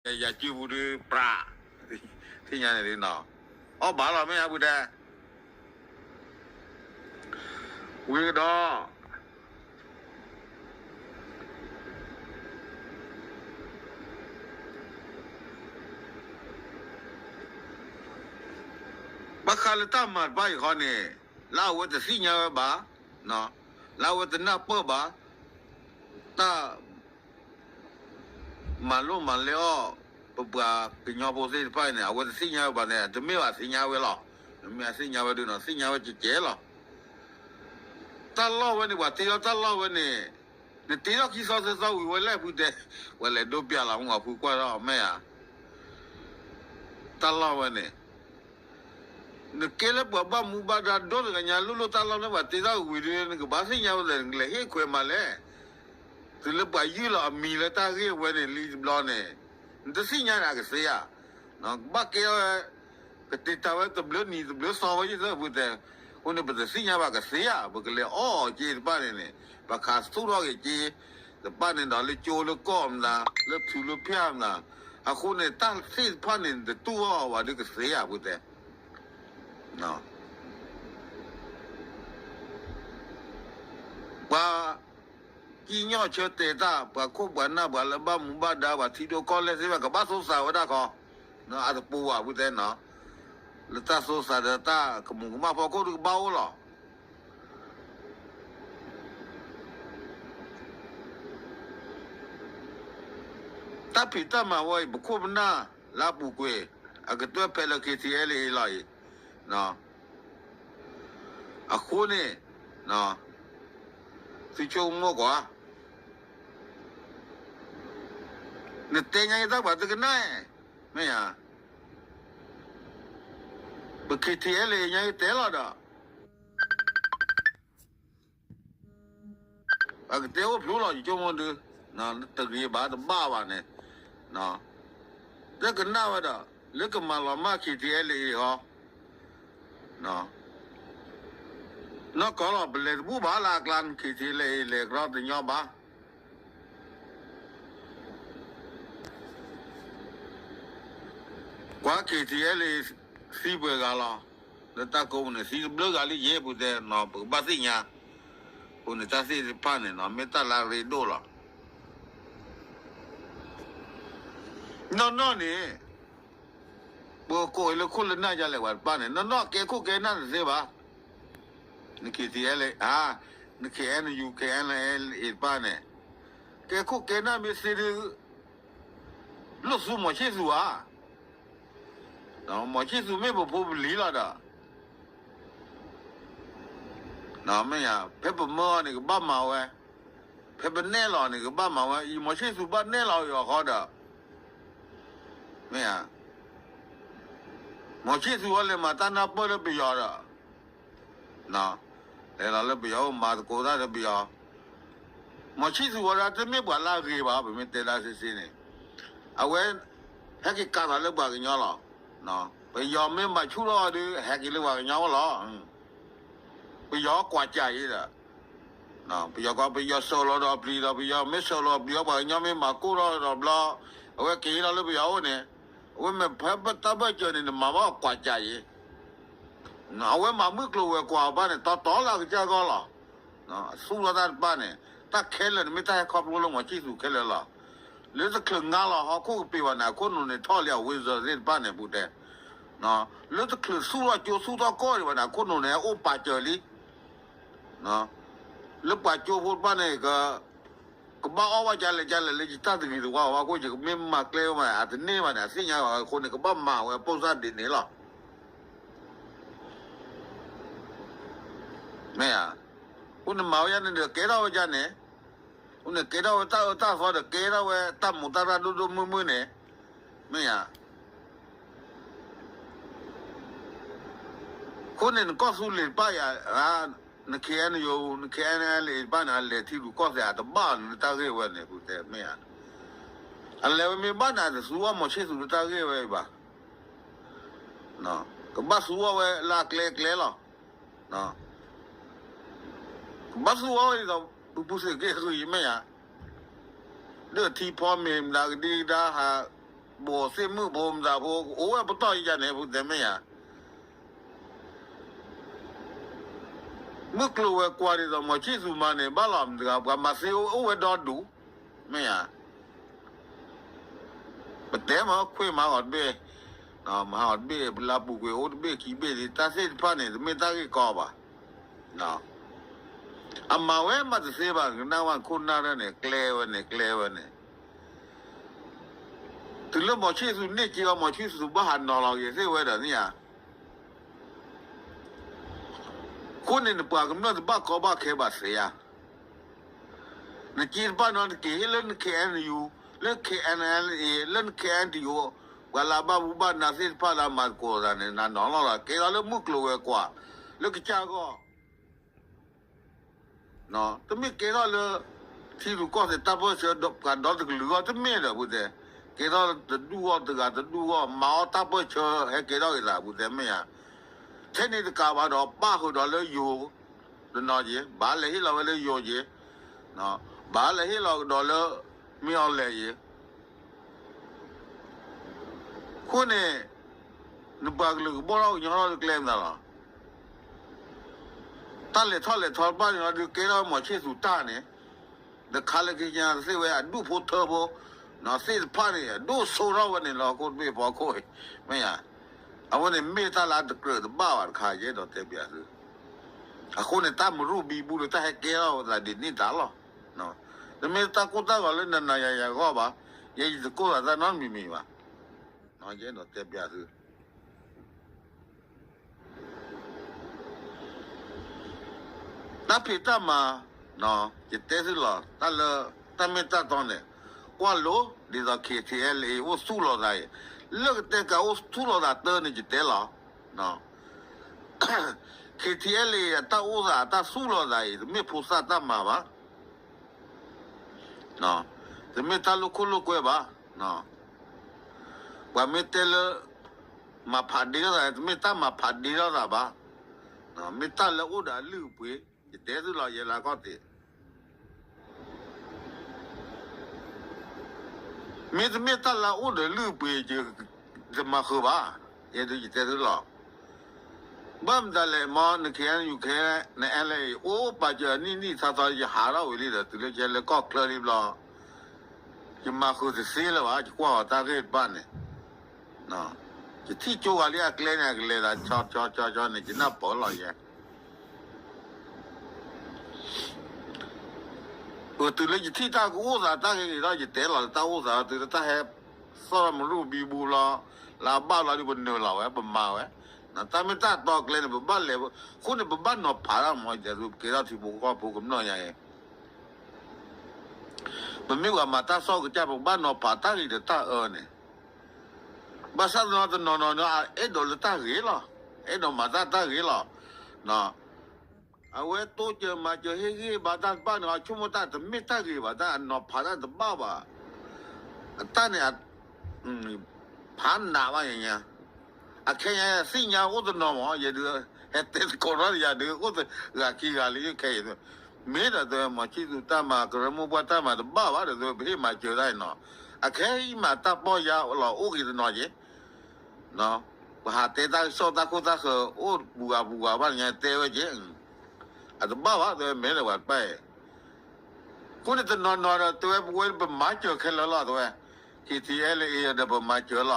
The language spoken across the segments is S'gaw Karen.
ယၤစုပူၤဒုးပြး, သ့ၣ်ညါန့ၣ်ဒုးနီၤ, အီၣ်ဘၣ်လီၤမ့ၢ်ဧါပူၤတဲ, ဝံၤကဒီး ဘၣ်ဃးလၢတၢ်မၤတဖၣ်အံၤဃီန့ၣ်, လၢအဝဲတသ့ၣ်ညါဝဲဘၣ်, လၢအဝဲတနၢ်ပၢၢ်ဘၣ်, တၢ် မၤလိမၤလဲအီၣ် ပပှၤကညီဖိသ့ၣ်တဖၣ်အံၤန့ၣ် အဝဲတသ့ၣ်ညါဝဲဘၣ်န့ၣ် တမ့ၢ်ဘၣ်သ့ၣ်ညါဝဲလီၤ. မ့ၢ်အသ့ၣ်ညါဝဲဒုးနီၤ သ့ၣ်ညါဝဲကဲကဲလီၤ. တၢ်လီၢ်ဝဲန့ၣ် ပှၤတ့ထီၣ်တၢ်လီၢ်ဝဲန့ၣ်, နတ့ထီၣ်ခံသီသၢသီဝံၤဝဲလဲၣ်ဖုတဲ, ပှၤလဲၤဒိပျးလီၤ မုၢ်ဂီၤဖုကွၢ်ထီၣ်မ့ၢ်ဧါ, တၢ်လီၢ်ဝဲန့ၣ် နကဲလၢပှၤဘၣ်မူဘၣ်ဒါဒိၣ်တဂၤညါ လိၣ်လိၣ်တၢ်လီၢ်လၢပှၤတ့ထီၣ်ဝံၤဒီး နကဘၣ်သ့ၣ်ညါဝဲလဲၣ် နကလဲၤဟ့ၣ်ခွဲးမးလဲၣ်. တုၤလၢပှၤယုၢ်လီၤအမံၤလၢတၢ်ဂ့ၢ်ဝဲန့ၣ် လံတဘျီန့ၣ်, နတသ့ၣ်ညါန့ၣ် အကသ့ဧါ. ကဘၣ်ကဲဝဲ ကတ့တၢ်ဝဲတဘျုးနံၤတဘျုးသီဝဲယသၢပူၤတဲ, အဃိန့ၣ် ပတသ့ၣ်ညါဘၣ်ကသ့ဧါ. ပကလဲၤအီၣ်အီၤက့တဖၣ်န့ၣ်န့ၣ် ပှၤခးသူၣ်ထီၣ်က့ၤက့ တဖၣ်န့ၣ်ဒီး လၢကၠိလၢကီၢ်မနုၤ, လၢထူလၢဖၠၣ်မနုၤ, အဃိန့ၣ် တၢ်သ့ၣ်တဖၣ်န့ၣ် နတတူၢ်အီၣ်အီၤဘၣ်ဒီးကသ့ဧါပူၤတဲ ပှၤကံၣ်ညီၣ်ဆၢတဲာ်တၢ် ပှၤခိၣ်ပှၤနၢ် ပှၤလၢဘၣ်မူဘၣ်ဒါ ပှၤထံဒိၣ်ကီၢ်လဲၢ်သ့ၣ်တဖၣ် ကဘၣ်သူၣ်သးဝဲဒၣ်ခီ, အတပူၤဘၣ်ပူၤတဲနီၤ, လၢတၢ်သူၣ်သးဒီးတၢ်ကမူၤကမၣ်ဖီခိၣ်ဒုးကဘၣ်အိၣ်လီၤ. တၢ်ဖံးတၢ်မၤဝဲအံၤ ပခိၣ်ပနၢ်လၢအပူၤကွံာ် အကတၢၢ်ဖဲလၢ K T L A လီၤအံၤ, အဃိန့ၣ် သုဆိကမိၣ်ကွၢ်, နတဲညါယတၢ်ပှၤတကနၣ်, မ့ၢ်ဧါ, ပ K T L A ညါယတဲလီၤဒီး အကတဲအိၣ်ဖျိလီၤ ယဆိကမိၣ်ဒုး, တဂ့ၤဘၣ်တဘၣ်ဘၣ်န့ၣ်, တကနၣ်ဝဲဒီး လၢကမၤလီၤမၢ် K T L A အံၤဟီ, နီၢ်ကီၢ်လီၤ ပလဲၤတဘူၣ်ဘၣ်လၢအကျါန့ၣ် K T L A အံၤ လဲၤကရီတညီဘၣ်. ကွၢ် K T L A သံပှဲၤဂၤလီၤ, လၢတၢ်ကိးပူၤန့ၣ် သံတဘျုးဂၤလံယဲၢ်ပူၤတဲနီၤ ပကဘၣ်သ့ၣ်ညါ, အဃိန့ၣ်တၢ်သ့ၣ်တဖၣ်န့ၣ်နီၤ မ့ၢ်တၢ်လၢအရ့ဒိၣ်လီၤ. နီၢ်နီၢ်န့ၣ် ပကိးအံၤလၢခိၣ်လၢနၢ်ဒ်လဲၣ်ပှၤတဖၣ်န့ၣ် နီၢ်နီၢ်ကဲခိၣ်ကဲနၢ်တသ့ဘၣ်. န K T L A ဧါ, န K N U K N L A တဖၣ်န့ၣ် ကဲခိၣ်ကဲနၢ်မ့ၢ်သ့ဒုး လိၣ်သူမီၤဆံၣ်သူဧါ, မီၤဆံၣ်သူမ့ၢ်ပဖိပလံၤလီၤဒီး မ့ၢ်ဧါ, ဖဲပမၢအီၤန့ၣ်ကဘၣ်မၤဝဲ, ဖဲပနဲၣ်လီၤန့ၣ်ကဘၣ်မၤဝဲ, အံၤမီၤဆံၣ်သူဘၣ်နဲၣ်လီၤအီၤဃီဒီး မ့ၢ်ဧါ, မီၤဆံၣ်သူအီၤလဲၤမၤတၢ်နၢ်ပၢၢ်လၢပယီၤဒီး လဲၤလီၤလၢပယီၤအိၣ်မၤသကိးတၢ်လၢပယီၤ, မီၤဆံၣ်သူဝဲဒၣ်တမ့ၢ်ပှၤလၢအဂ့ၤဘၣ် ပမ့ၢ်တဲဒၣ်သ့သ့န့ၣ်, အဝဲ ဟဲက့ၤကးသးလၢပှၤကညီလီၤ. ပယီၤမ့ၢ်မၤဆူၣ်ထီၣ်အီၤဒီး ဟဲက့ၤလၢပှၤကညီအိၣ်လီၤ. ပယီၤကွၢ်ကၢ်အံၤဒီး ပယီၤကီး ပယီၤစၢၤလီၤဒီးပျံၤဒီး ပယီၤမ့ၢ်စၢၤလီၤပျံၤအီၤ ပှၤကညီမ့ၢ်မၤကိၢ်ထီၣ်ဒီးဘျီ အဝဲက့ၤလီၤလၢပယီၤအိၣ်န့ၣ်, အဝဲမ့ၢ်ဖဲတၢ်ဘၢၣ်စၢၤန့ၣ် နမၤဘၣ်ကွၢ်ကၢ်အံၤ, အဝဲမၤမုၢ်ကျိၤဝဲၤကွာ်အီၤဘၣ်န့ၣ် တီတီလၢအကစၢ်ဂီၢ်လီၤ. အသူၣ်ထီၣ်တၢ်တဖၣ်န့ၣ် တၢ်ခဲလၢာ်န့ၣ်မ့ၢ်တၢ်ဟဲခီဖျိလၢမီၤဆံၣ်သူခဲလၢာ်လီၤ. လၢတချုးငါလီၤဟီၣ်ခိၣ်ကပ့ၤဘၣ်န့ၣ် အခိၣ်နူာ်န့ၣ်ထီၣ်လံ အဝ့ၢ်စၢၤသ့ၣ်တဖၣ်န့ၣ် ပူၤတဲ လၢတချုးသူၣ်ထီၣ်ကၠိသူၣ်ထီၣ်ကီၢ်ဒံးဘၣ်န့ၣ် အခိၣ်နူာ်န့ၣ် အိၣ်ပာ်စၢၤလံ. လၢပှၤကၠိဖိတဖၣ်န့ၣ် ကဘၣ်အီၣ်ဘၣ်ကလဲၣ်ကလဲၣ်လၢယတၢ်တဂ့ၤတဝါဘၣ်အဃိ ယကမ့ၢ်မၤကျဲဝဲမး အတန့ၢ်ဘၣ်န့ၣ် အသ့ၣ်ညါဘၣ်အဃိန့ၣ် ကဘၣ်မၤဝဲပိၢ်စၢ်ဒ်န့ၣ်လီၤ. မ့ၢ်ဧါ. အဃိန့ၣ်မၤဝဲဒ်န့ၣ်ဒီး ကဲထီၣ်ဝဲဒ်န့ၣ်, အဃိန့ၣ်ကဲထီၣ်ဝဲတၢ်အၢတၢ်သီဒီး ကဲထီၣ်ဝဲတၢ်မူးတၢ်ရၢ်ဒိၣ်ဒိၣ်မုၢ်မုၢ်န့ၣ်, မ့ၢ်ဧါ. အဃိန့ၣ် နကီၢ်သူလ့ၤတဖၣ်ယၤ, န K N U, န K N L A တဖၣ်န့ၣ် အလဲၤထံရူၢ်ကီၢ်သဲးအတဘၣ်လၢတၢ်ဂ့ၢ်ဝဲန့ၣ် ပူၤတဲမ့ၢ်ဧါ. အလဲၤဝဲမ့ၢ်ဘၣ်န့ၣ် အတသူအီၣ်မီၤဆံၣ်သူလၢတၢ်ဂ့ၢ်ဝဲအံၤဘၣ်. ကဘၣ်သူအီၣ်ဝဲလၢအကျဲကျဲလီၤ. ကဘၣ်သူအီၣ်ဝဲဒ်သိး ပူၤပူၤသ့ၣ်က့ၤဃုာ်ယမ့ၢ်ဧါ. ဒီးထံဖီမ့ၤမတၤကဒံကဒါဟး ဘိၣ်သ့ၣ်မုၣ်ဖိမသးဖိ အိၣ်ဝဲပတီၢ်ယၤန့ၣ် ပူၤတဲမ့ၢ်ယၤ မုၢ်ကျိၤဝဲၤကွာ်ဒ်သိး မီၤဆံၣ်သူၤမၤန့ၣ် ဘၣ်လီၤမတၤတဂၤ ပှၤမၤသ့အိၣ်ဝဲဒီဒူၣ်, မ့ၢ်ဧါ. ပတဲမၤခွ့မၤအီၤတဘ့ၣ်, မၤအီၤတဘ့ၣ် ပလၢပူၤကွံာ်အိၣ်တဘ့ၣ်ခံဘ့ၣ်ဒ် တၢ်သ့ၣ်တဖၣ်န့ၣ် တမ့ၢ်တၢ်ဂ့ၢ်ကီဘၣ်. အမၤဝဲမးတသ့ဘၣ် ကနၣ်ဝဲခိၣ်နၢ်ရၢၢ်န့ၣ် ကျဲဝဲန့ၣ် ကျဲဝဲန့ၣ် တုၤလၢမီၤဆံၣ်သူၤန့ၢ်က့ၤအီၤ မီၤဆံၣ်သူၤဘၣ်ဟးနီၤလီၤက့ၤသ့ၣ်ဝဲဒီးန့ၣ်ဧါ. အဃိန့ၣ် နပှၤကမျၢၢ်တဘၣ်ကီဘၣ်ခဲဘၣ်သ့ဧါ. နက့ၤတဘၣ်နီတက့ၢ် ဟ့ၣ်လၢန K N U, လၢ K N L A, လၢန K N D O, ပှၤလၢအဘၣ်မူဘၣ်ဒါသ့ၣ်တဖၣ်လၢအမၤသကိးသးန့ၣ် နနီၤလီၤလီၤ ကဲထီၣ်လၢမုၢ်ကျိၤဝဲၤကွာ် လၢကစၢ်ဂီၢ် တမ့ၢ်ကဲထီၣ်လၢ ထံရူၢ်ကီၢ်သဲးတၢ်ပၢၢ်ဆၢ ပှၤဒီတကလုာ်အဂီၢ် တမ့ၢ်ဒီးပူၤတဲ, ကဲထီၣ်တဒူၣ်အဂီၢ်တဂၤတဒူၣ်အဂီၢ် မၤအီၣ်တၢ်ပၢၢ်ဆၢ ဟဲကဲထီၣ်က့ၤသးပူၤတဲမ့ၢ်ဧါ. ထဲန့ၣ်တကးဘၣ်ဒီး ပၣ်ဃုာ်ဒီးလၢယိၤတနီၤက့ၤ, ဘၣ်လဲၤဟ့ၣ်လီၤဝဲလၢယိၤက့ၤ, ဘၣ်လဲၤဟ့ၣ်လီၤကဒီးလၢ မ့ၢ်အီၤလဲၤက့ၤ အဃိန့ၣ် နပှၤကလုာ်ကဘီၣ်ထီၣ်ကညီထီၣ်လၢကျဲမနုၤလီၤ. တၢ်လဲၤထီၣ်လဲၤထီတဖၣ်န့ၣ်လီၤ ဒုးကဲထီၣ်မီၤဆံၣ်သူၤတၢ်န့ၣ်, ဒီးခါလၢကညါသ့ၣ်ဝဲအဒူၣ်ဖိထၢဖိ သ့ၣ်တဖၣ်န့ၣ် အဒိၣ်ဆိထီၣ်ဝဲန့ၣ်လီၤ ခိၣ်တဘ့ၣ်ဖီခိၣ်အံၤ, မ့ၢ်ဧါ. အဝဲန့ၣ်မ့ၢ်တၢ်လၢအတကြၢးတဘၣ်ဘၣ်တခါ ယအဲၣ်ဒိးတဲပျးသု. အဃိန့ၣ် တၢ်မရူၢ်ဘံဘူလၢတၢ်ဟဲကဲထီၣ်ဝဲသးဒ်န့ၣ်တၢ်လီၤ. တမ့ၢ်တၢ်ကိၢ်တၢ်ဂီၤလၢနၤနၤယၤယၤအဂီၢ်ဘၣ်, ယဲယတကိၢ်သးတၢ်နီတမံၤမံၤဘၣ်. ယအဲၣ်ဒိးတဲပျးသု တၢ်ဖံးတၢ်မၤ, ယတဲသုလီၤ တၢ်လၢ တၢ်မ့ၢ်တၢ်တီန့ၣ် ကွၢ်လိဒ်သိး K T L A အိၣ်သူၣ်လီၤသးအံၤ, လၢကတဲကးအိၣ်သူၣ်လီၤသးတၢန့ၣ် ယတဲလီၤ. K T L A အတၢ်အိၣ်သး အတၢ်သူၣ်လီၤသးအံၤ တမ့ၢ်ဖိသၣ်တၢ်မၤဘၣ်. တမ့ၢ်တၢ်လိာ်ခိၣ်လိာ်ကွဲဘၣ်. ပှၤမ့ၢ်တဲလၢ မၤဖးဒ့လိာ်သး တမ့ၢ်တၢ်မၤဖးဒ့လိာ်သးဘၣ်. မ့ၢ်တၢ်လၢအိၣ်ဒီးအလုၢ်အပှ့ၤ, ယတဲသုလီၤ ယဲလၢကီၢ်သ့ၣ် မ့တမ့ၢ်တၢ်လၢအအိၣ်ဒီးလုၢ်အပှ့ၤ ယတမၤဃုာ်ဘၣ်. ယဲဒုးယတဲသုလီၤ. ဘၣ်မတၤလဲၣ် မ်န K N U K N L A အိၣ်ပာ်စၢၤနံၣ်နံၣ်ထီထီ ယဟးထီၣ်ဝံၤလံဒီး တုၤလၢယဲလၢကီၢ်ချၢလံဘျီ ယမၤဃုာ်တသ့လၢၤဘၣ် ယကွၢ်အီၤတၢ်ဂ့ၢ်တဖၣ်န့ၣ် ယထံၣ်ကၠိဂၤလံအကျဲန့ၣ် အကလဲၤသးဆီဆီဆီန့ၣ် ယနၢ်ပၢၢ်လီၤယဲ အတုၤလၢယထံၣ်တၢ်ကအိၣ်သးတၢ်ဂ့ၤဂ့ၤဒီး ယတဲလီၤလၢတၢ်အိၣ်သး တုၤလၢတၢ်ဟဲသီၣ်မရူၢ်ဘံဘူဘျီ လၢအဘၣ်ဘျီဒုး ပနုာ်လီၤဝဲ ပမၤဝဲ တၢ်မ့ၢ်တၢ်တီကျဲန့ၣ် ပဘၣ်လဲၤ အဃိန့ၣ် ပဘၣ်နီၤဖးတၢ်မ့ၢ် ယဲဒုးကဲထီၣ်ထံဖိကီၢ်ဖိကမျၢၢ်ညါအံၤ ပမ့ၢ်ပှၤမၤတၢ်ဆီၣ်ကစၢ် ပကဘၣ်နီၤဖးတၢ်ဂ့ၤဒီးတၢ်အၢန့ၣ် ဘၣ်ဆၣ်သနာ်တနီၤနီၤန့ၣ် အဲၣ်ဒိးလၢတၢ်ဂ့ၤလီၤ. အဲၣ်ဒိးမၤတၢ်တၢ်ဂ့ၤလီၤ. အဝဲတိစၢၤမၤစၢၤဟ့ၣ်ဂံၢ်ဟ့ၣ်ဘါတၢ်တဖၣ်န့ၣ် အဆိကမိၣ်တၢ်တမ့ၢ်တၢ်ဂ့ၤဘၣ် တၢ်အနီၤဖးတၢ်တဘၣ်ဘၣ်. အတၢ်န့ၣ် ဖးနးဘၣ်ညါ, အခဲညါသ့ၣ်ညါအိၣ်တနီၤမး ယဲဒုး ဟဲတဲသကိးထီၣ်ယၤဒုး အိၣ်တဂၤခံဂၤလံခဲအံၤ, မ့ၢ်ဒီးတဲ မီၤဆံၣ်သူတၢ်မၤ ကရၢမိၢ်ပှၢ်တၢ်မၤတဘၣ်ဘၣ်ဒီး ပဟ့ၣ်မၤစၢၤတၢ်အံၤနီၤ, အခဲအံၤမးတၢ်ပီၢ်ယါလီၤအိၣ်က့ၤတနီၤက့ၤ ပဟးတဲတၢ်ကစီၣ်တၢ်ခိၣ်တၢ်ဃၢၤ အိၣ်ပူၤဂၤပူၤဂၤဘၣ်ညါတဲဝဲက့ၤ, အတဘၣ်ဘၣ်တဲဝဲ မ့ၢ်ဒီးပှၤတဖၣ်အံၤ အဃိန့ၣ်တနီၤနီၤဒီး တဲဝဲပဝဲပမၤစၢၤခဲလၢာ်လီၤ တဲဝဲ, K T L A အီၤဒီးပမၤစၢၤလီၤ,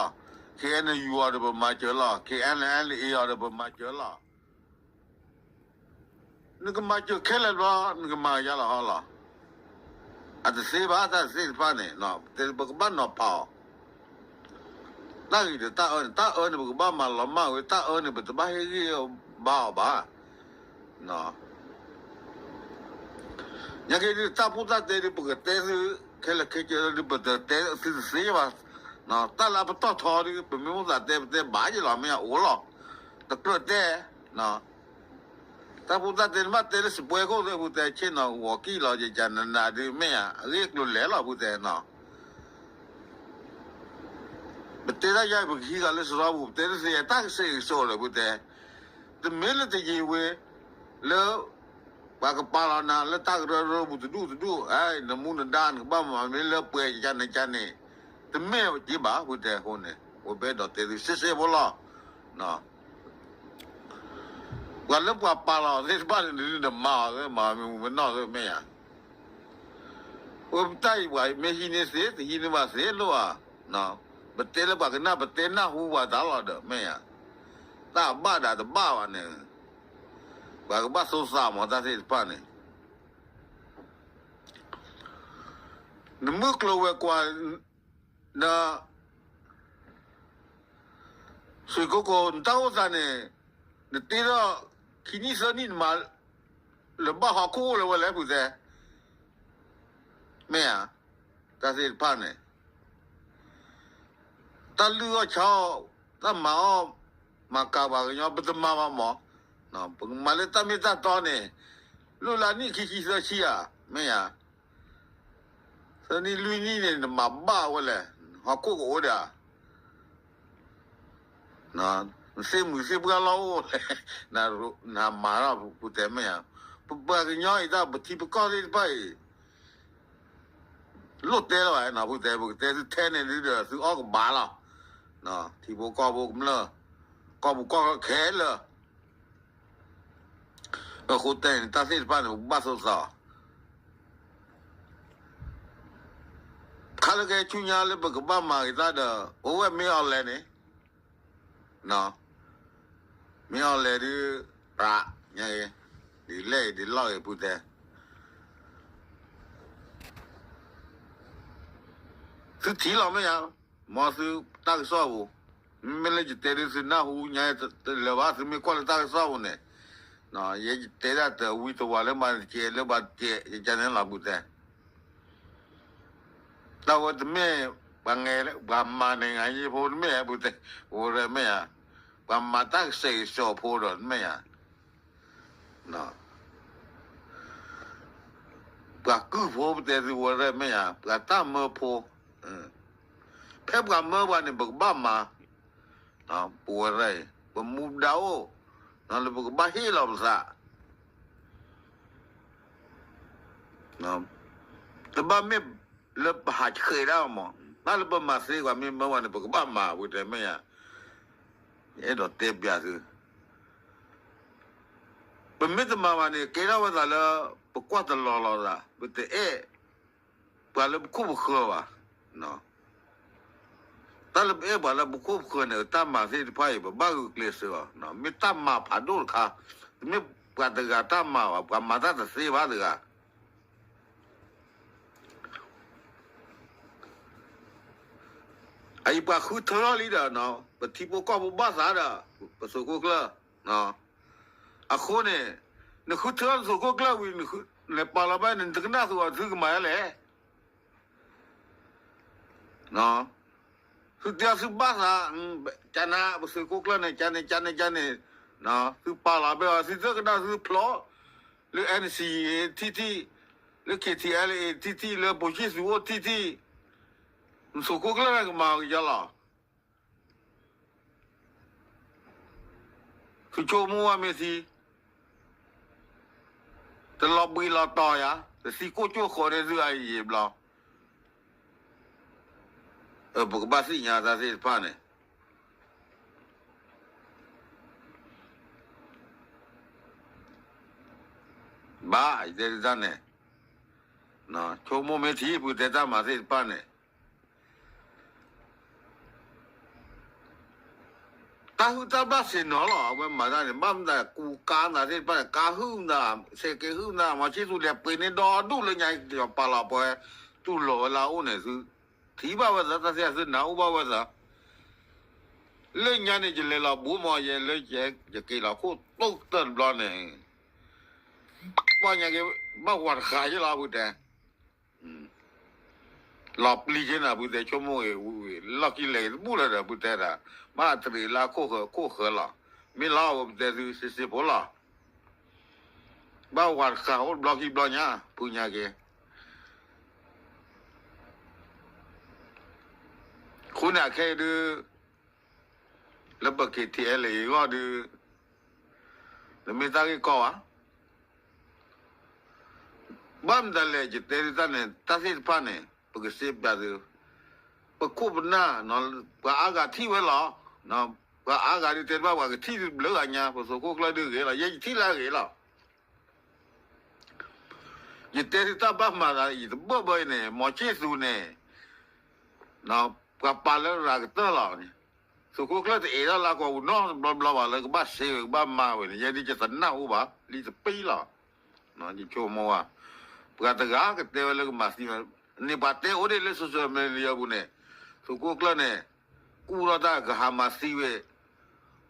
K N U အီၤဒီးပမၤစၢၤလီၤ, K N L A အီၤဒီးပမၤစၢၤလီၤ. နကမၤစၢၤခဲလၢာ်ဘျီ နကမၤယါလီၤဟီလီၤ. အတသ့ဘၣ် တၢ်သ့ၣ်တဖၣ်န့ၣ် ပကဘၣ်နီၤဖးအီၤ တၢ်ဂ့ၤဒီးတၢ်အၢန့ၣ် တၢ်အၢန့ၣ် ပကဘၣ်မၤလီၤမၢ်ဝဲ တၢ်အၢန့ၣ် ပတဘၣ်ဟ့ၣ်ဂံၢ်ဘါအီၤဘၣ်. ညါက့ၤဒုး တၢ်ဖိတၢ်တဲဒုး ပကတဲသု ခဲလၢာ်ခဲဆ့ဒုး ပတတဲသုတသ့ဘၣ်. တၢ်လၢပတီၢ်ထီဒုး ပမ့ၢ်မိၣ်သးတဲ ပတဲဘၣ်ယလီၤ မ့ၢ်အအိၣ်လီၤ. တကြၢးတဲ တၢ်ဖိတၢ်တဲန့ၣ် ဘၣ်တဲလၢစပွဲခိၣ်သ့ၣ် ပတဲဆ့ၣ်နီၤ ဂီၤကံၣ်လီၤ ယကနနၤဒုး မ့ၢ်ဧါ အဂ့ၢ်အကျိၤလဲၣ်လီၤ ပတဲနီၤ. ပတဲတၢ်ယါ ပကဟံးဃာ်လၢစရီပူၤ ပတဲတသ့ တၢ်ကစ့ၢ်ကစီဒီး ပတဲ တမ့ၢ်လၢတယံာ်ဝဲ လၢ ပှၤကပာ်လီၤနၤလၢတၢ်ကရၢကရိပူၤတဒူၣ်တဒူၣ် နမူနဒါနကဘၣ်မၤမ့ၢ်လၢပှဲၤကန့ၣ်ကန့ၣ် တမ့ၢ်က့ဘၣ် ဖုတဲအဃိန့ၣ် ဝဲပအဲၣ်ဒိးတဲသုစ့စ့ဖိလီၤ. ပှၤလၢပှၤပာ်လီၤသ့ၣ်တဖၣ်န့ၣ် နမၤအီၤသ့မၤမ့ၢ်မနီၣ်သ့မ့ၢ်ဧါ. ဝဲပတၢ်အံၤပှၤမ့ၢ်ဟံးန့ၢ်သ့ တဟံးန့ၢ်ဘၣ်သ့လိၣ်ဧါ. ပတဲလၢပှၤကနၣ် ပတဲနၢ်ဟူပှၤတၢ်လီၤဒီးမ့ၢ်ဧါ. တၢ်ဘၣ်ဒၣ်တဘၣ်ဘၣ်န့ၣ် ပှၤကဘၣ်သိသးမးတၢ်သ့ၣ်တဖၣ်န့ၣ် နမုၢ်ကျိၤဝဲၤကွာ် ဒီး ဆွ့ၣ်ကိကိၣ် နတၢ်အိၣ်သးန့ၣ် နတ့ထီၣ်ခံနံၣ်သၢနံၣ်နမၤ လၢဘၣ်ဟီၣ်ခိၣ်အိၣ်လၢၤဝဲလဲၣ် ဖုတဲ မ့ၢ်ဧါ. တၢ်သ့ၣ်တဖၣ်န့ၣ် တၢ်လုၢ်အီၣ်ဆါအီၣ် တၢ်မၤအီၣ် မၤကၤပှၤကညီ ပတမၤဘၣ်မး. ပကမၤလၢတၢ်မ့ၢ်တၢ်တီန့ၣ် လိၣ်လၢနံၣ်ခံဆံသၢဆံဧါ မ့ၢ်ဧါ. သၢနံၣ်လွံၢ်နံၣ်န့ၣ် နမၤဘၣ်ဝဲလဲၣ် ဟီၣ်ခိၣ်ကအိၣ်ဒၣ် နသ့ၣ်မုာ်သ့ၣ်ပှၢ်လီၢ်အိၣ်လဲၣ် နမၤထီၣ်ဖုတဲမ့ၢ်ဧါ. ပပှၤကညီအံၤတၢ်ပထံပကီၢ်သ့ၣ်တဖၣ်အံၤ လိၣ်တဲလီၤဘၣ်နီၤ ဖုတဲ ပကတဲသုထဲန့ၣ်ဒုဒီးသုအီၣ်ကဘၣ်လီၤ. ထံဖိကီၢ်ဖိကမျၢၢ် ကီၢ်ပူၤကီၢ်ခဲလၢာ် အဃိတဲန့ၣ် တၢ်သ့ၣ်တဖၣ်န့ၣ် ပကဘၣ်သိးသးအီၤ ခါလၢကဟဲဆူညါလၢပကဘၣ်မၤဂ့ၤတၢ်ဒီး ပဝဲမ့ၢ်အီၤလဲၣ်န့ၣ် မ့ၢ်အီၤလဲၣ်ဒု ရၣ် ညါဂ့ၤ ဒ်လဲၣ်ဂ့ၤဒ်လီၢ်ဂ့ၤဖုတဲ သုထံၣ်လီၤမ့ၢ်ဧါ. မ်သုတၢ်ကစီၣ်ပူၤ မ့မ့ၢ်လၢယတဲဒုးသုနၢ်ဟူညါ တလၢာ်ဘၣ် သုမ့ၢ်ကွၢ်လၢတၢ်ကစီၣ်ပူၤန့ၣ် ယဲယတဲဒၣ်တဝံတဝၤလၢမၤတကဲလၢဘၣ်တကဲ ယကန့ၣ်လီၤဖုတဲ တၢ်ဝဲတမ့ၢ် ပှၤငဲ ပှၤမၤန့ၣ် ငါယဖိတမ့ၢ်ဧါ ဖုတဲ ဝဲရဲမ့ၢ်ဧါ ပှၤမၤတၢ်ကစဲးကစီၤဖိဒီးတမ့ၢ်ဧါ ပှၤကုၢ်ဖိပတဲသုဝဲရဲမ့ၢ်ဧါ ပှၤတၢ်မၢဖိ ဖဲပှၤမၢပှၤန့ၣ် ပကဘၣ်မၤ ပဝဲရဲ ပမူဒါအိၣ် လၢပကဘၣ်ဟ့ၣ်လီၤပသး တဘၣ်မ့ၢ်လၢပဟးဆှဲးဒၣ်မး ဘၣ်လၢပမၤသ့ပှၤမ့ၢ်မၢပှၤန့ၣ် ပကဘၣ်မၤ ဖုတဲမ့ၢ်ဧါ ယအဲၣ်ဒိးတဲပျးသု ပမ့ၢ်တမၤဘၣ်န့ၣ် ကဲထီၣ်ဝဲသးလၢ ပကွၢ်တလီၤလီၤသး ပတအဲၣ် ပှၤလၢပခိၣ်ပဃၢၤဘၣ် တၢ်လၢပအဲၣ်ပှၤလၢပခိၣ်ပဃၢၤန့ၣ် တၢ်မၤသ့ၣ်တဖၣ်အံၤ ပဘၣ်ဂုာ်ကျဲးစၢးအီၤ မ့ၢ်တၢ်မၤဖးဒိၣ်တခါ တမ့ၢ်ပှၤတဂၤတၢ်မၤဘၣ် ပှၤမၤတၢ်တသ့ဘၣ်တဂၤ အအံၤပှၤဃုထၢထီၣ်လံဒီး ပထံဖိကီၢ်ဖိဘၣ်သးဒီး ပသုးခိၣ်ကျၢၢ် အဃိန့ၣ် နဃုထၢထီၣ်သုးခိၣ်ကျၢၢ်ဝံၤ နပာ်လီၤဘၣ်န့ၣ် နတကနၣ်သုးအီၤသုကမၤဒ်လဲၣ် သုတဲအီၤသုဘၣ်သး ကနၤ ပသုးခိၣ်ကျၢၢ်န့ၣ် ကန့ၣ် ကန့ၣ် ကန့ၣ် သုပာ်လီၤဘၣ်အီၤ သုတကနၣ်သုဖျိ လၢ NCA ထံထံၣ် လၢ KTLA ထံထံၣ် လၢဘိၣ်ဆံၣ်သူအိၣ်ထံထံၣ် သုးခိၣ်ကျၢၢ်န့ၣ်ကမၤကယီလီၤ သုဆိကမိၣ်ဝဲမ့ၢ်ထံ တလီၤဘှံးလီၤတီၤယၤ တသံကိၣ်ကၠိၣ်ဃီၤန့ၢ်သုအယံၤဘျီ ပကဘၣ်သ့ၣ်ညါတၢ်သ့ၣ်တဖၣ်န့ၣ် ဘၣ်ယတဲတၢ်န့ၣ် ဆိကမိၣ်မ့ၢ်ထံ ဖုတဲတၢ်မၤသ့ၣ်တဖၣ်န့ၣ် တၢ်ဟုၣ်တၢ်ဘျၣ်ဆ့ၣ်နီၤလီၤ အဝဲမၤတၢ်န့ၣ် ဘၣ်မနုၤ ကူကါနၤသ့ၣ်တဖၣ်န့ၣ် ကါဟုၣ်နၤ ဆဲးက့ၤဟုၣ်နၤ မၤဆံၣ်သူလဲၤပှ့ၤန့ၢ်ဒီဒူၣ်လၢညါ ပာ်လီၤပှဲၤ တူၢ်လိာ်ဝဲလၢအအိၣ်န့ၣ် သုထံၣ်ဘၣ်ဝဲသး တၢ်သ့ၣ်သုနၢ်ဟူဘၣ်ဝဲသး လၢညါန့ၣ် ယလဲၤလီၤဘူးမး ယဲလၢယက့ၤလီၤခိၣ်တိၢ်ကတၢၢ်တဘျီန့ၣ် ဘၣ်ညါက့ၤ ဘၣ်ဝၤတဃာ်ယလီၤ ဖုတဲ လီၤပျံၤက့ၤနၤ ဖုတဲ ဆိကမိၣ်ဂ့ၤဝံၤဝံၤ လီၢ်ခံလဲၤတဘူၣ်လၢၤဒီး ဖုတဲဒၣ် ဘၣ်တရံးလၢခိၣ်ဃၢၤခိၣ်ဃၢၤလီၤ မ့ၢ်လီၤ အဝဲပတဲသုစ့စ့ဖိလီၤ ဘၣ်ဝၤတဃာ်အိၣ်တဘျီခံဘျီညါ ဖုညါက့ၤ ဃိန့ၣ်အခဲအံၤဒုး လၢပ KTLA အဂီၢ်ဒုး တမ့ၢ်တၢ်ဂ့ၢ်ကီဘၣ် ဘၣ်မတၤလဲၣ် ယတဲဒုးတၢ်န့ၣ် တၢ်သ့ၣ်တဖၣ်န့ၣ် ပကစ့ပျးသု ပခိၣ်ပနၢ်, ပှၤအါဂၤထံၣ်ဝဲလီၤ. ပှၤအါဂၤဒုးတဲတဘၣ် ပှၤကထံၣ်ဒုးဘျုးဂၤညါ, ပသုးခိၣ်ကျၢၢ်ဒုးဂ့ၤလီၤ, ယဲယထံၣ်လၢအဂ့ၤလီၤ. ယတဲသုတၢ်ဘၣ်မၤသး ယတဘၢၣ်ဘၢအံၤန့ၣ် မီၤဆံၣ်သူန့ၣ် ပှၤပာ်လၢရၤကတၢၢ်လီၤန့ၣ်, သုးခိၣ်ကျၢၢ်တအဲၣ်ဒိးလၢကီၢ်ပူၤနီတဘျီဘျီဘၣ် လၢကဘၣ်စဲဝဲ ကဘၣ်မၤဝဲန့ၣ်, ယဲဒ်ယတနၢ်ဟူဘၣ် လံတပံလီၤ. ယဆိကမိၣ်ဝဲ ပှၤတဂၤကတဲဝဲလၢကမၤသံဝဲ, န့ၣ်ပှၤတဲအိၣ်ဒ်လၢ social media ပူၤန့ၣ်, သုးခိၣ်ကျၢၢ်န့ၣ် ကူၣ်ထီၣ်တၢ်ကဟးမၤသံဝဲ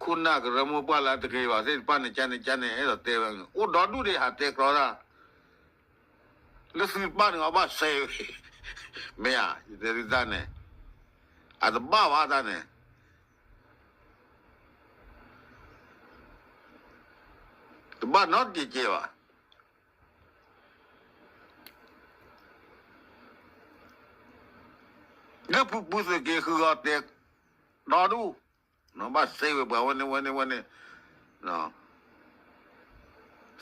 ခိၣ်နၢ်ကရၢမိၢ်ပှၢ်လၢအတဂ့ၤဘၣ်သ့ၣ်တဖၣ်န့ၣ် ကန့ၣ်ကန့ၣ် အဲၣ်ဒိးတဲဝဲ, အိၣ်ဒီဒူၣ်ဒံး ဟးတဲကြီတၢ် လၢသုတပၣ်န့ၣ် အဘၣ်စဲဝဲ, မ့ၢ်ဧါ, ယတဲသုတၢ်န့ၣ်, အတဘၣ်ဘၣ်တၢ်န့ၣ်, တဘၣ်နီတကဲးကဲးဘၣ်. လၢပူၤပူၤသုးက့ၤဃုာ်ဂီၤတဲ ဒီဒူၣ်, ဘၣ်စဲဝဲပှၤဝဲန့ၣ်ဝဲန့ၣ်ဝဲန့ၣ်,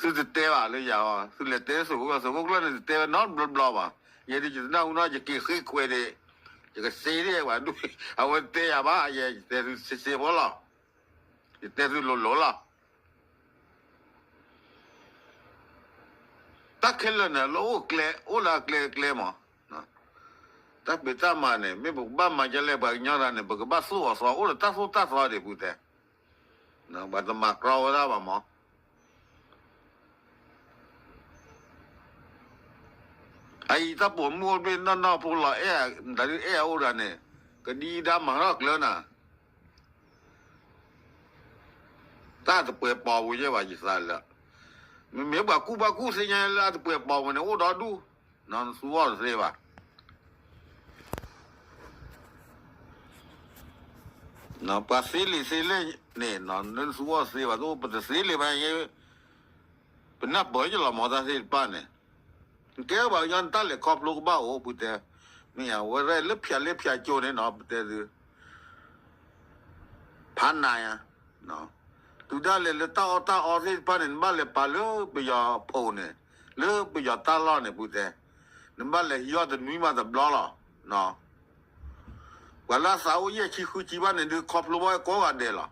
သုတတဲဘၣ်လၢယၤအီၤ, သုလဲၤတဲသုးခိၣ်ကျၢၢ် သုးခိၣ်ကျၢၢ်န့ၣ် တတဲဝဲနီတဘျီဘျီဘၣ်. ယဲဒ်ယတနၢ်ဟူနီၤ ယက့ၤဃ့ခွဲးဒံး, ယကစ့ဒံးဝဲဒူၣ်, အဝဲတဲယၤဘၣ်, ယတဲသုစ့စ့ဖိလီၤ, ယတဲသုလိၤလိၤလီၤ. တၢ်ခဲလၢာ်န့ၣ် လၢအိၣ်ကျဲ အိၣ်လၢအကျဲကျဲမး, တၢ်ဖံးတၢ်မၤန့ၣ် မ့ၢ်ပကဘၣ်မၤဒ်လဲၣ် ပှၤကညီတဂၤန့ၣ် ပကဘၣ်သိၣ်အီၤသီ အိၣ်ဒီးတၢ်သိၣ်တၢ်သီဒံးပူၤတဲ, ပှၤတမၤကြီဝဲဒၣ်ဘၣ်မး. အအံၤတၢ်ပိာ်မုၣ်အိၣ်တဘ့ၣ်နီၢ်နီၢ်ဖိလီၤအဲၣ်, မတၤဒုးအဲၣ်အအိၣ်တဂၤန့ၣ်, ကဒံကဒါမၤထီၣ်ကျၢၤနၤ, တၢ်တပှဲၤပိာ်ပူၤယဲၢ်ဘၣ်ယသးလၢ, မ့မ့ၢ်ပှၤကူၣ်ဘၣ်ကူၣ်သ့ၣ်ညါလၢအတပှဲၤပိာ်ပူၤန့ၣ် အိၣ်ဒီဒူၣ်, နသူအီၤတသ့ဘၣ်. ပှၤသ့လံာ်သ့လဲၢ်န့ၣ် နသူအီၤတသ့ဘၣ်, ပတသ့လံာ်ဘၣ်, ပနၢ်ပၢၢ်ယလီၤမၤတၢ်သ့ၣ်တဖၣ်န့ၣ်, ကဲပှၤကညီနတၢ်လဲၤခီဖျိကဘၣ်အိၣ်ပူၤတဲ, မ့ၢ်ဧါ, ဝဲရဲလၢဖၠးလၢဖၠးကၠိန့ၣ်နီၤ ပတဲသု ဖးနၤယါ, တုၤဒၣ်လဲာ်လၢတၢ်အီၣ်တၢ်အီသ့ၣ်တဖၣ်န့ၣ် နဘၣ်လဲၤပာ်လၢပယီၤဖိန့ၣ်, လၢပယီၤတၢ်လီၢ်န့ၣ်ပူၤတဲ, နဘၣ်လဲၤဟံးအီၣ်တနွံမးတဘျီလီၤ. ပှၤလၢအသးအိၣ်ယဲၢ်ဆံဃုဆံဘၣ်န့ၣ် ဒုးခီဖျိဘၣ်ကိးဂၤဒဲးလီၤ.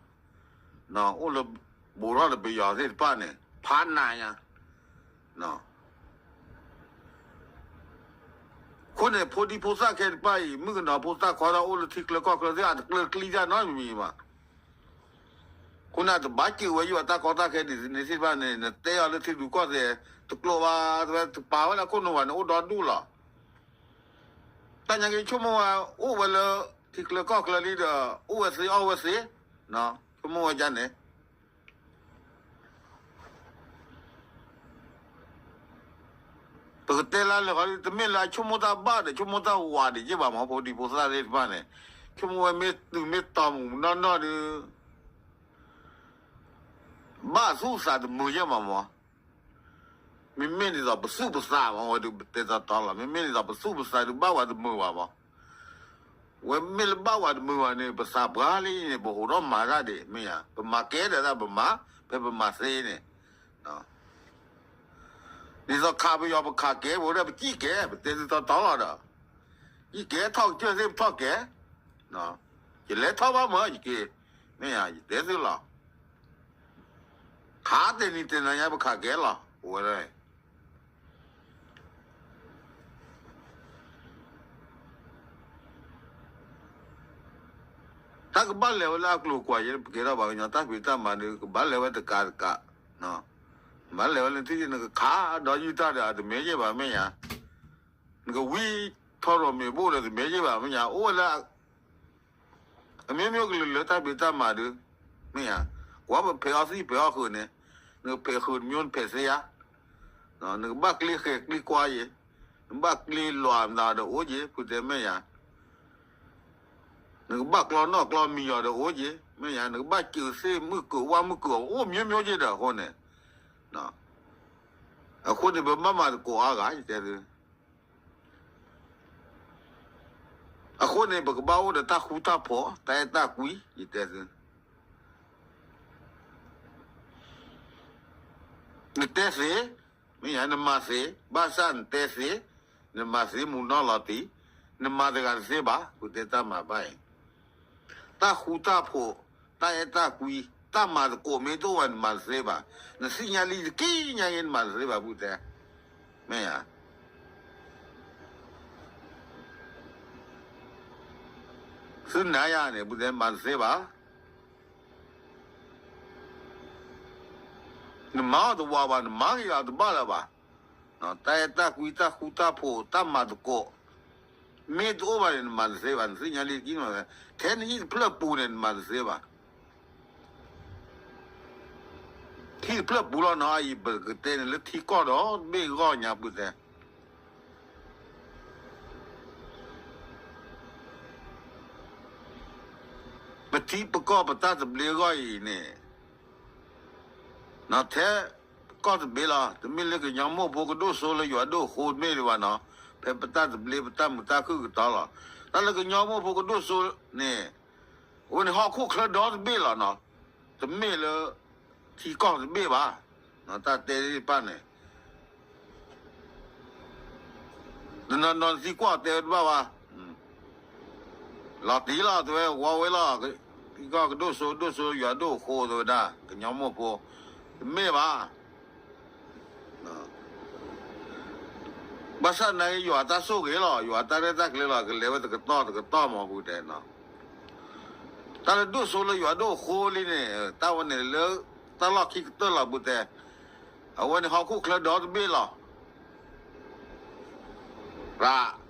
အိၣ်လၢဘူးထီၣ်ဒီးပယီၤသ့ၣ်တဖၣ်န့ၣ် ဖးနၤယါ အဃိန့ၣ် ဖိဒံဖိသၣ်ခဲတဖၣ်အံၤ မုၣ်ကနီၤဖိသၣ်ခီထီၣ်အိၣ်လၢထံချၢကီၢ်ချၢသ့ၣ် အတကျၢၤကျံတၢ်နီတမံၤဘၣ်. အဃိန့ၣ် တဘၣ်စၢၤဝဲယိၤအတၢ်ကီတၢ်ခဲဒ်န့ၣ်သ့ၣ်တဖၣ်န့ၣ် နတဲအီၤလၢထံရူၢ်ကီၢ်သဲး တကျိးဘၣ် တပာ်ဝဲလၢခိၣ်နူာ်ဘၣ်န့ၣ် အိၣ်ဒီဒူၣ်လီၤ. တၢ်ညါက့ၤဆိကမိၣ်ဝဲ အိၣ်ဝဲလၢထံချၢကီၢ်ချၢလံဒီး အိၣ်ဝဲသ့အီၣ်ဝဲသ့, ဆိကမိၣ်ဝဲဒ်န့ၣ် ပကတဲလၢလၢာ်ခီ တမ့ၢ်လၢအဆိကမိၣ်တၢ်ဘၣ်ဒီး ဆိကမိၣ်တၢ်ဝးဒံးက့ဘၣ်မး ဖိဒံဖိသၣ်သ့ၣ်တဖၣ်န့ၣ်, ဆိကမိၣ်ဝဲမ့ၢ်တုၤမ့ၢ်တီၤမုၢ်နီၢ်နီၢ်ဒီး ဘၣ်သူၣ်သးတမုာ်ယဲၢ်မးမး, မ့မ့ၢ်ဒ်သိးပသူၣ်ပသးမး ဝဲဒုးပတဲတီတီလီၤ, မ့မ့ၢ်ဒ်သိးပသူၣ်ပသးဒုးဘၣ်ဝဲတမုာ်ဘၣ်မး, ဝဲမ့ၢ်လၢဘၣ်ဝဲတမုာ်ဘၣ်န့ၣ် ပသးပှၢ်လံန့ၣ် ပဟိးထီၣ်မၤတၢ်ဒံး မ့ၢ်ဧါ, ပမၤကဲဒၣ်တၢ်ပမၤ, ဖဲပမၤသ့န့ၣ် ဒ်သိးခးပယီၤပခးကဲ ပဝဲဒၣ်ပစံၣ်ကဲ ပတဲသုတီတီလီၤဒီး, ယကဲထီၣ်ကစၢၢ်သ့ၣ်ပထီၣ်ကဲ, ယလဲၤထီၣ်ဘၣ်မး ယက့ၤ, မ့ၢ်ယတဲသုလီၤ, ခးတနံၤတနံၤညါပခးကဲလီၤ ပဝဲဒၣ် တၢ်ကဘၣ်လဲၤဝဲလၢအကျိၤကွာ်ယဲ ပကဲထီၣ်ပှၤကညီ တၢ်ဖံးတၢ်မၤဒီး ကဘၣ်လဲၤဝဲတကးတကး, ဘၣ်လဲၤဝဲလၢထံၣ် နကခးဒီးယုၢ်တၢ်ဒီး အတမ့ၢ်ယဲၢ်ဘၣ် မ့ၢ်ယါ, နကဝံထီၣ်ရိၣ်မ့ၢ်ဘိၣ်ဒီး တမ့ၢ်ယဲၢ်ဘၣ် မ့ၢ်ယါ, အိၣ်ဝဲလၢ အမျိုးမျိုးကလုာ်လၢတၢ်ဖံးတၢ်မၤဒီး, မ့ၢ်ယါ, ကွၢ်ပဖဲးအီၣ်သံၣ်ဖဲးအီၣ်ဃုာ်န့ၣ်, နကဖဲးဃုာ်တမျိုးနဖဲးသ့ဧါ, နကဘၣ်ကျ့ဃဲၤကျ့ကွါယဲၢ်, နဘၣ်ကျ့လွးမတၤဒီးအိၣ်ယဲၢ် ဖုတဲမ့ၢ်ယါ, နကဘၣ်ကျီနီၣ်ကျီမံၤအီၤဒီးအိၣ်ယဲၢ် မ့ၢ်ယါ, နကဘၣ်စၢၤသ့ၣ်မုၢ်ကုာ်ဝါမုၢ်ကုာ်အီၤ အိၣ်မျိုးမျိုးယဲၢ်ဒီးအဃိန့ၣ်, အဃိန့ၣ် ပဘၣ်မၤသကိးအါဂၤ ယတဲသု အဃိန့ၣ် ပကဘၣ်အိၣ်ဒီးတၢ်ဃူတၢ်ဖိး တၢ်အဲၣ်တၢ်ကွံ ယတဲသု နတဲသ့, မ့ၢ်ယါ နမၤသ့, ဘၣ်ဆၣ်နတဲသ့, နမၤသ့မူၤနီၢ်လီၤတံၢ်, နမၤတဂၤတသ့ဘၣ်, ပတဲတၢ်မၤဘၣ်အံၤ, တၢ်ဃူတၢ်ဖိး, တၢ်အဲၣ်တၢ်ကွံ, တၢ်မၤသကိးမ့ၢ်တအိၣ်ဘၣ် နမၤတသ့ဘၣ်, နသ့ၣ်ညါလံတက့ၢ်ညါက့ၤ နမၤတသ့ဘၣ် ပတဲ, မ့ၢ်ဧါ, သုနာ်ယၤန့ၣ် ပတဲမၤတသ့ဘၣ်, နမၤအီၤတဝါဘၣ်, နမၤက့ၤအီၤတဘၣ်လၢၤဘၣ်, တၢ်အဲၣ်တၢ်ကွံ တၢ်ဃူတၢ်ဖိး တၢ်မၤသကိး မ့ၢ်တအိၣ်ဘၣ်န့ၣ် နမၤတသ့ဘၣ်, နသ့ၣ်ညါလံတက့ၢ်, ထဲနဟံၣ်တဖျၢၣ်ပူၤန့ၣ် နမၤတသ့ဘၣ်, ဟံၣ်တဖျၢၣ်ပူၤလီၤနီၤ, အံၤပကတဲန့ၣ်လၢထံကီၢ်ဒီးတဘ့ၣ်ဂီၢ်ညါ ပတဲ ပထံပကီၢ်ပတၢ်သဘျ့အဂီၢ်အံၤန့ၣ်, ထဲကီၢ်တဘ့ၣ်လီၤ, တမ့ၢ်လၢကညီမိၢ်ဖိကဒိၣ်စိလၢယွၤဒိၣ်ဃိတမ့ၢ်ဒံးဘၣ်နီၤ, ဖဲပတၢ်သဘျ့ပတၢ်မုာ်တၢ်ခုၣ်ကတီၤလီၤ, တၢ်လၢကညီမိၢ်ဖိကဒိၣ်စိန့ၣ်, အဝဲန့ၣ်ဟီၣ်ခိၣ်ချၢဒီတဘ့ၣ်လီၤနီၤ, တမ့ၢ်လၢ ထံကီၢ်တဘ့ၣ်ဘၣ်, တၢ်တဲသ့ၣ်တဖၣ်န့ၣ် တနီၤနီၤသံကွၢ်တဲဝဲတဘၣ်ဘၣ်, လီၤတံၢ်လီၤတဲဝဲဝီဝဲလီၤ, ထံကီၢ်ကဒိၣ်စိဒိၣ်စိ ယွၤဒိၣ်ဃိတဲဝဲဒၣ် ကညီမိၢ်ဖိ, တမ့ၢ်ဘၣ်, ဘၣ်ဆၣ်နာ်က့ ယွၤတၢ်ဆိၣ်ဂ့ၤလီၤ, ယွၤတၢ်ရဲၣ်တၢ်ကျဲၤလီၤ, ကလဲၤဝဲတကတီၢ်တကတီၢ်မး ပူၤတဲနီၤ, တၢ်လၢဒိၣ်စိလၢယွၤဒိၣ်ဃိလံန့ၣ်, တၢ်ဝဲန့ၣ်လၢ တၢ်လီၢ်ခံကတၢၢ်လီၤ ပူၤတဲ, အဝဲန့ၣ်ဟီၣ်ခိၣ်ချၢဒီတဘ့ၣ်လီၤ, ရၣ်